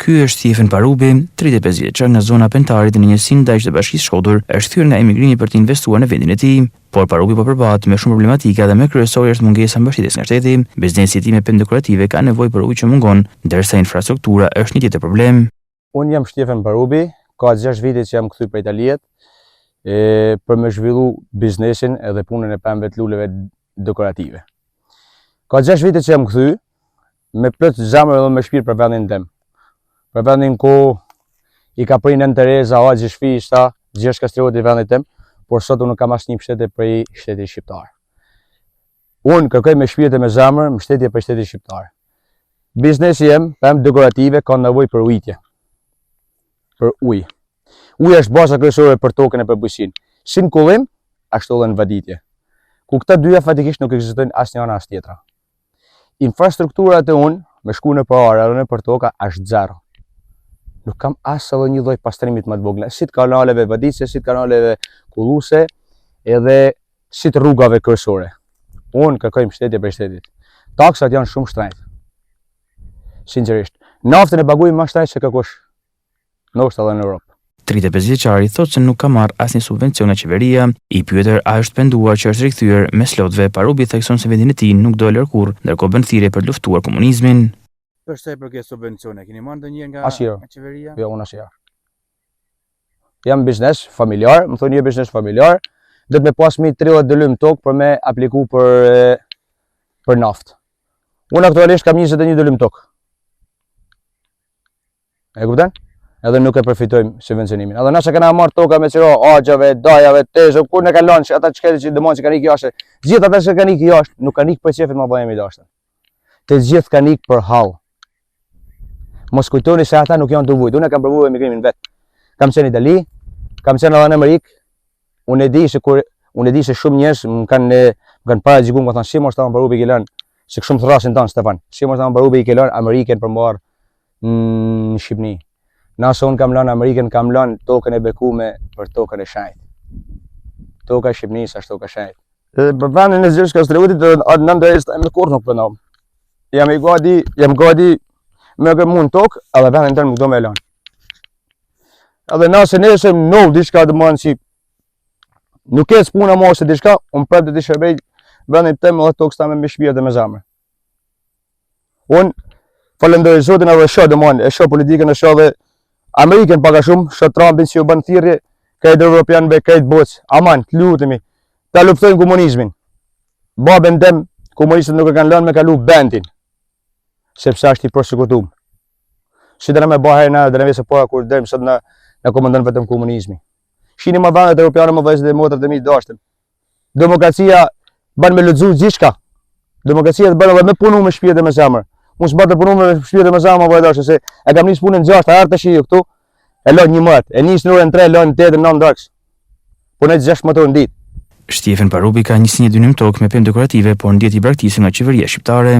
Ky është Shtjefen Parubi, 35 vjeçar nga zona e Pentarit në njësinë Dajç të Bashkisë Shkodër, është kthyer nga emigrimi për të investuar në vendin e tij. Por Parubi po përballet me shumë problematika dhe më kryesorja është mungesa e mbështetjes nga shteti. Biznesi i tij me pemë dekorative ka nevojë për ujë që mungon, ndërsa infrastruktura është një tjetër problem. Unë jam Shtjefen Parubi, ka 6 vite që jam kthy prej Italiet, e, për me zhvillu biznesin edhe punën e pemëve të luleve dekorative. Ka 6 vite që jam kthy, me plot zemër dhe me shpirt për vendin tem. Për vendin ku i ka pri Nënë Tereza, Aq Gjergj Fishta, Gjergj Kastrioti vendit tem, por sot unë nuk kam asnjë mbështetje prej shtetit shqiptar. Unë kërkoj me shpirt e me zemër mbështetje prej shtetit shqiptar. Biznesi jem, pemë dekorative, ka nevojë për ujitje. Për ujë. Uji është baza kryesore për tokën e për bujqësinë. Si në kullim, ashtu edhe në vaditje. Ku këta dyja faktikisht nuk ekzistojnë as njëra as tjetra. Infrastruktura te unë, me shku nëpër ara edhe nëpër toka, është zero. Nuk kam as edhe një lloj pastrimit më të vogël, si të kanaleve vaditëse, si të kanaleve kulluse, edhe si të rrugave kryesore. Unë kërkoj mbështetje prej shtetit. Taksat janë shumë shtrejt. Sinqerisht. Naftën e paguaj më shtrejt se kërkush. Ndoshta edhe në Europë. 35 vjeçari thotë se nuk ka marrë asnjë subvencion nga qeveria. I pyetur a është penduar që është rikthyer mes lotëve, Parubi thekson se vendin e tij nuk do e lërë kurrë, ndërkohë bën thirrje për të luftuar komunizmin. Për sa i përket subvencione, keni marrë ndonjëherë nga nga qeveria? Jo, unë asnjëherë. Jam biznes familjar, më thonë je biznes familjar, do të me pas mi 30 dylym tokë për me apliku për për naftë. Unë aktualisht kam 21 dylym tokë. E kupton? Edhe nuk e përfitojmë subvencionimin. Edhe nëse kena marrë toka me qira axhave, dajave, tezë, kur ne kanë lënë ata që që domon që kanë ikë jashtë. Gjithë ata që kanë ikë jashtë, nuk kanë ikë për qefit më bëjmë i dashtë. Të gjithë kanë ikë për hall. Mos kujtoni se ata nuk janë tu vujt. Unë kam provuar emigrimin vet. Kam qenë në Itali, kam qenë edhe në Amerikë. Unë e di se kur unë e di se shumë njerëz më kanë më kanë paragjykuar, më kanë thënë si mos ta mbaru i lën, se shumë thrasin tan Stefan. Si mos ta mbaru i lën Amerikën për marr në Shqipni. Nëse unë kam lënë Amerikën, kam lënë tokën e bekume për tokën e shenjtë. Toka e Shqipnisë është toka e shenjtë. Dhe për vendin e Gjergj Kastriotit dhe atë nderës të me kurrë nuk pendohem. Jam i gati, jam gati me gërmu në tokë, edhe vendin tënë nuk do me lënë. Edhe nëse nesër ndodh diçka domethënë si nuk ec puna më ose diçka, unë prapë do të shërbej vendit tem edhe tokës teme me shpirt dhe me zemër. Unë falenderoj Zotin edhe shoh domthon, e shoh politikën, e shoh edhe Amerikën pak a shumë, shoh Trumpin si u bën thirrje krejt evropianëve, krejt botës. Aman, të lutemi, ta luftojmë komunizmin. Babën tem komunistët nuk e kanë lënë me kalu bentin, sepse është i persekutum. Si do me ba herë na dhe në para kur dërmë sot na na komandon vetëm komunizmi. Shini më vendet europiane më vëllezërit dhe motrat e mi dashtën. Demokracia bën me lexu gjithçka. Demokracia të bën edhe me punu me shpirt e me zemër. Unë s'ba të punu me shpirt e me zemër, po e dashur se e kam nis punën 6, ardh tash ju këtu. E lën 11, e nis në orën 3, lën 8, 9 darkës. Punoj 16 orë në ditë. Shtjefen Parubi ka 21 dynym tokë me pemë dekorative, por ndihet i braktisur nga qeveria shqiptare.